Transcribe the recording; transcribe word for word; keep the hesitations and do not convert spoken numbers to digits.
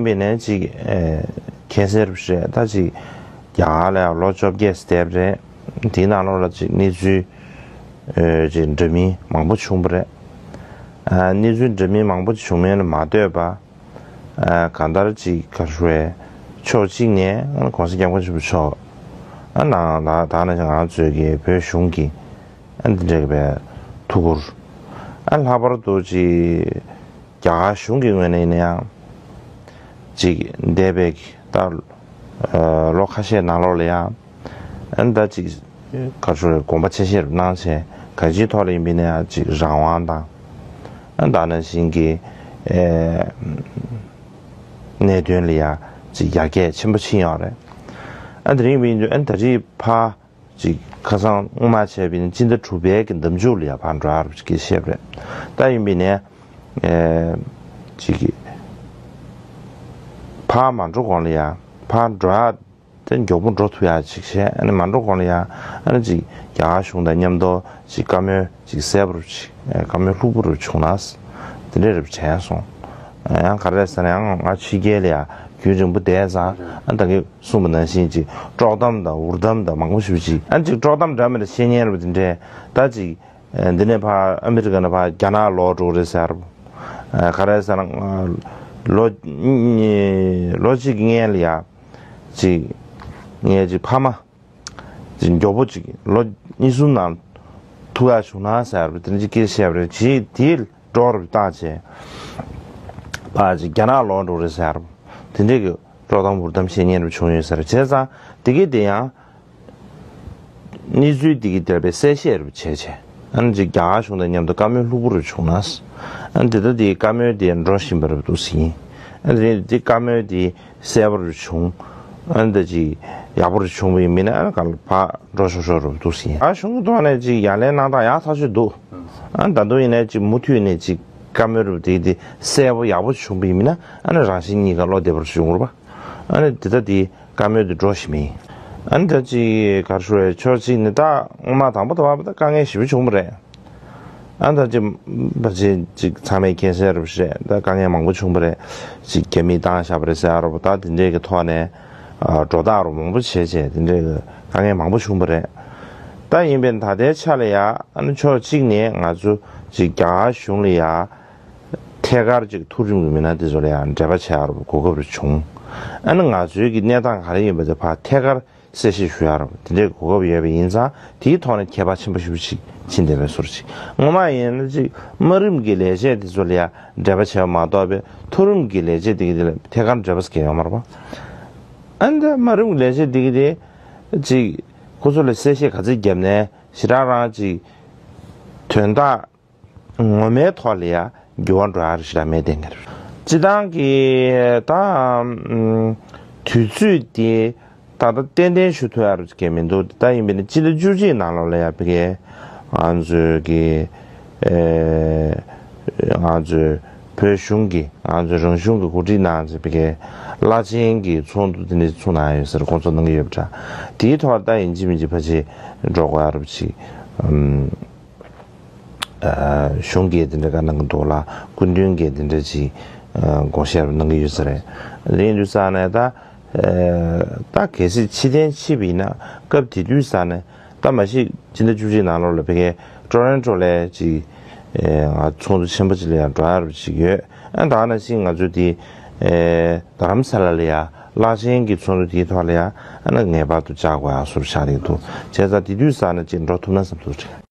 མི་ནས་ཅིག་ཨེ་ཁྱད་གསད་རུ་བྱས་ད་ཅིག་རྒྱ་གར་ལ་ཡང་ལོ་བཅོ་བརྒྱད་ཙམ་བསྡད་པ་རེད། དེའི་ནང་ལོགས་ལ་ཅིག་གནས་ཚུལ་ཨེ་ཅིག་འདྲ་མིན་མང་པོ་བྱུང་བ་རེད། ཨ་གནས་ཚུལ་འདྲ་མིན་མང་པོ་བྱུང་མིན་ལ་མ་ལྟོས་པ། ཨ་གང་ལྟར་ཅིག་ག་རེ་ཞུ་དགོས། ཕྱོགས་གཅིག་ནས་༸གོང་ས་༸སྐྱབས་མགོན་ཆེན་པོ་མཆོག་ཨ་ནང་ད་ད་ནང་བཞིན་ང་ཚོའི་གི་བོད་གཞུང་གི་ཨ་འདི་འདྲ་གི་བའི་ཐུགས་ཁུར། ཨ་ལྷག་པར་དུ་ཅིག་རྒྱ་གར་གཞུང་གི་ངོས་ནས་ཡིན་ན་ཡང་ཅིག་འདས་པའི་གི་ད་ཨ་ལོ་ཁ་ཤས་ནང་ལོགས་ལ་ཡང་ཨ་ད་ཅིག་ག་རེ་ཞུ་དགོས། དགོངས་པ་ཆེ་བཞེས་རུ་གནང་བྱས་གང་ཅིའི་ཐོག་ལ་ཡིན་པ་ཡིན་ན་ཡང་ཅིག་རང་དབང་དང་ཨ་ད་ནང་བཞིན་གི་ཨེ་གནད་དོན་ལ་ཡང་ཅིག་ཡར་རྒྱས་ཆེན་པོ་ཕྱིན་ཡོད་རེད། ཨ་དེ་རིང་བའི་དུས་ཨ་ད་རེས་ཕར་ཅིག་ཁ་སང་སྔོན་མ་བྱས་པའི་སྤྱི་ཟླ་དྲུག་པའི་གི་འདེམས་འཇོག་ལ་ཡང་ཕར་འགྲོ་ཡག་རུ་ཅིག་གི་བཤད་པ་རེད། ད་ཡིན་པ་ཡིན་ན་ཨེ་ཅིག་གི་ཕར་མ་འགྲོ་གོང་ལ་ཡང་ཕར་འགྲོ་ཡག་དེ་མགྱོགས་པོ་འགྲོ་ཐུབ་ཡག་ཅིག་བྱས། ཨ་ནི་མ་འགྲོ་གོང་ལ་ཡང་ཨ་ནི་ཅིག་རྒྱ་གར་གཞུང་དང་མཉམ་དུ་ཅིག་བཀའ་མོལ་ཅིག་གསལ་པོ་ཅིག་བཀའ་མོལ་ལྷུག་པོ་རུ་བྱུང་ན་དེ་འདྲ་རུ་དྲན་སོང་། ཡང་ག་རེ་ཟེར་ན་ཡང་ང་ཕྱི་རྒྱལ་ལ་ཡང་རྒྱུན་རིང་པོ་བསྡད་ཙང་ཨ་ད་གིན་གསུངས་པ་ནང་བཞིན་ཅིག་དཀྲོག་གཏམ་དང་འུར་གཏམ་དང་མང་པོ་ཞིག་ཅིག་ཨ་ནི་ཅིག་དཀྲོག་གཏམ་འདྲ་མི་འདྲ་བཤད་མཁན་རུ་དེ་འདྲས་ད་ཅིག་འདི་ནས་ཕར་ཨ་མི་རི་ཀ་ནས་ཕར་རྒྱ་ནག་ལོག་འགྲོ་གི་རེད་ཟེར་བ། ག་རེ་ཟེར་ན་ལོ་ལོ་གཅིག་གི་སྔོན་ལ་ཡ། ཅིག་ངས་ཅིག་ཕ་མ་ཅིག་མགྱོགས་པོ་ཅིག་ལོ་གཉིས་གསུམ་ནང་ཐུག་ཡག་བྱུང་ན་ཟེར་བ་དེ་འདྲ་ཅིག་སྐད་བཤད་པ་རེད། ཅིག་དེའི་སྒྲོག་རུ་བཏང་བྱས་ཕར་ཅིག་རྒྱ་ནག་ལོག་འགྲོ་གི་རེད་ཟེར་བ་དེ་འདྲས་ཀྱི་དཀྲོག་གཏམ་འུར་གཏམ་བཤད་མཁན་རུ་བྱུང་ཡོད་ཟེར། བྱས་ཙང་དེ་གི་དེ་ཡང་གནས་ཚུལ་འདི་གི་དེར་པའི་གསལ་བཤད་རུ་བྱས་བྱས། ཨ་ནི་ཅིག་རྒྱ་གར་གཞུང་དང་མཉམ་དུ་བཀའ་མོལ་ལྷུག་པོ་རུ་བྱུང་ན། ཨ་ནི་དེ་ལྟ་དེའི་བཀའ་མོལ་དེ་འགྲོ་བཞིན་པ་རུ་འདུག་ཟིན། ཨ་ནི་དེ་བཀའ་མོལ་དེ་གསལ་པོ་རུ་བྱུང་། ཨ་ནི་ད་ཅིག་ཡག་པོ་རུ་བྱུང་བ་ཡིན་མིན་ན་ཨ་ནི་ག་ལ་ཕར་འགྲོ་ཤོག་ཤོག་རུ་འདུག་ཟིན། ཨ་གཞུང་གི་ཐོག་ནས་ཅིག་ཡ་ལན་གནང་སྟངས་ཡག་ཐག་ཆོད་འདུག་ཨ་ནི་ད་དུང་ཡིན་ན་ཅིག་མུ་མཐུད་ནས་ཅིག་བཀའ་མོལ་རུ་དེ་དེ་གསལ་པོ་ཡག་པོ་བྱུང་བ་ཡིན་མིན་ན་ཨ་ནི་རང་བཞིན་གཉིས་ཀ་བློ་བདེ་པོ་རུ་བྱུང་རུ་བ། ཨ་ནི་དེ་ལྟ་དེ་བཀའ་མོལ་དུ་འགྲོ་བཞིན་མིན། ཨ་ནི་ད་ཅིག་ག་རེ་ཞུ་རེད། ཕྱོགས་གཅིག་ནས་ད་སྔོན་མ་དང་པོ་དང་པོ་ད་དཀའ་ངལ་ཞེ་པོ་བྱུང་བ་རེད། ཨ་ནི་ད་ཅིག་ཕལ་ཆེར་ཅིག་ཚང་མས་མཁྱེན་གསལ་རེད་པ་ཞེས་ད་དཀའ་ངལ་མང་པོ་བྱུང་བ་རེད། ཅིག་རྒྱ་མིས་བཏང་བཞག་པ་རེད་ཟེར་རོ། ད་དེ་འདྲས་ཀྱི་ཐོག་ནས་འགྲོ་སྟངས་རོ་མང་པོ་བྱས་བྱས་དེ་འདྲས་ཀྱི་དཀའ་ངལ་མང་པོ་བྱུང་བ་རེད། ད་ཡིན་པས་ད་ལྟའི་ཆ་ལ་ཡ་ཨ་ནི་ཕྱོགས་གཅིག་ནས་ང་ཚོ་ཅིག་རྒྱ་གར་གཞུང་ལ་ཡ། ཐད་ཀར་ཅིག་མཐོ་རིམ་གྱི་མི་སྣ་དེ་ཚོ་ལ་ཡང་འབྲེལ་བ་བྱེད་ཡག་གོ་སྐབས་རེ་བྱུང་། ཨ་ནི་ང་ཚོའི་གི་གནས་སྟངས་ག་རེ་ཡིན་པ་དེ་ཕར་ཐད་ཀར་གསལ་བཤད་ཞུ་ཡག་དེ་འདྲའི་གོ་སྐབས་ཡོད་པ་ཡིན་ཙང་དེའི་ཐོག་ནས་ཁྱད་པར་ཆེན་པོ་ཞེ་པོ་ཅིག་ཕྱིན་བསྡད་པའི་བཟོ་འདྲ་ཅིག་ངོ་མ་ཡིན་ན་ཅིག་དམའ་རིམ་གྱི་ལས་བྱེད་དེ་ཚོ་ལ་ཡང་འབྲེལ་བ་བྱེད་པ་མ་གཏོགས་པའི་མཐོ་རིམ་གྱི་ལས་བྱེད་དེ་གི་དེ་ལ་ཐད་ཀར་འབྲེལ་བ་ཟེར་མཁན་ཡོད་མ་རེད་པ། ཨ་ནི་དམའ་རིམ་གྱི་ལས་བྱེད་དེ་གི་དེ་ཅིག་ཁོ་ཚོ་ལ་གསལ་བཤད་ག་ཚོད་བརྒྱབ་ནས་ཞེ་དྲག་རང་ཅིག་དོན་དག་ངོ་མའི་ཐོག་ལ་ཡ་འགྱུར་བ་འགྲོ་ཡག་རེ་ཞིག་ལ་མེད་དེ་ངེར། སྤྱི་བཏང་གི་ད་དུས་ཚོད་དེ་ད་ལྟ་ཏན་ཏན་ཞུ་ཐུབ་ཡག་རུ་གས་མི་འདུག་ད་ཡིན་པས་ན་སྤྱི་ཟླ་བཅུ་གཅིག་ནང་ལོགས་ལ་ཡ་བི་གས་ང་ཚོའི་གི་ང་ཚོའི་བོད་གཞུང་གི་ང་ཚོའི་རང་གཞུང་གི་འགོ་ཁྲིད་ནང་ཚོ་བི་གས་བླ་ཆེན་གྱི་ཚོགས་འདུ་དེ་འདྲ་ཚུགས་གནང་ཡོད་ཟེར་སྐོང་ཚོགས་གནང་གི་ཡོད་པ་འདྲ། དེའི་ཐོག་ད་ཡིན་གཅིག་མིན་གཅིག་ཕལ་ཆེར་འགྲོ་དགོས་ཡག་རུ་ཅིག་གཞུང་གིས་དེ་འདྲ་བཀའ་གནང་གི་འདུག་ལ་སྐུ་མདུན་གྱིས་དེ་འདྲ་ཅིག་དགོངས་བཞེས་གནང་གི་ཡོད་ས་རེད། དེ་ཡིན་དུས་ཙང་ནས་ད་ད་གལ་སྲིད་ཕྱི་གཏན་ཕྱིན་པ་ཡིན་ན་སྐབས་དེ་དུས་ཙང་ནས་ད་མ་གཞི་སྤྱི་ཟླ་བཅུ་གཅིག་ནང་ལོགས་ལ་བི་གས་ཊོ་རོན་ཊོ་ལ་ཅིག་ང་ཚོགས་འདུ་ཆེན་པོ་ཅིག་ལ་ཡང་འགྲོ་ཡག་རུ་ཅིག་ཡོད། ཨ་ད་ནང་བཞིན་ང་ཚོ་དེ་རྡ་རམ་ས་ལ་ལ་ཡ་བླ་ཆེན་གྱི་ཚོགས་འདུ་དེའི་ཐོག་ལ་ཡ་ཨ་ན་ངེས་པར་དུ་བཅར་དགོས་ཡག་སོར་ཆགས་རེད་འདུག་བྱས་ཙང་དེ་དུས་ཙང་ནས་ཅིག་འགྲོ་ཐུབ་ན་བསམ་འདུག་རེད།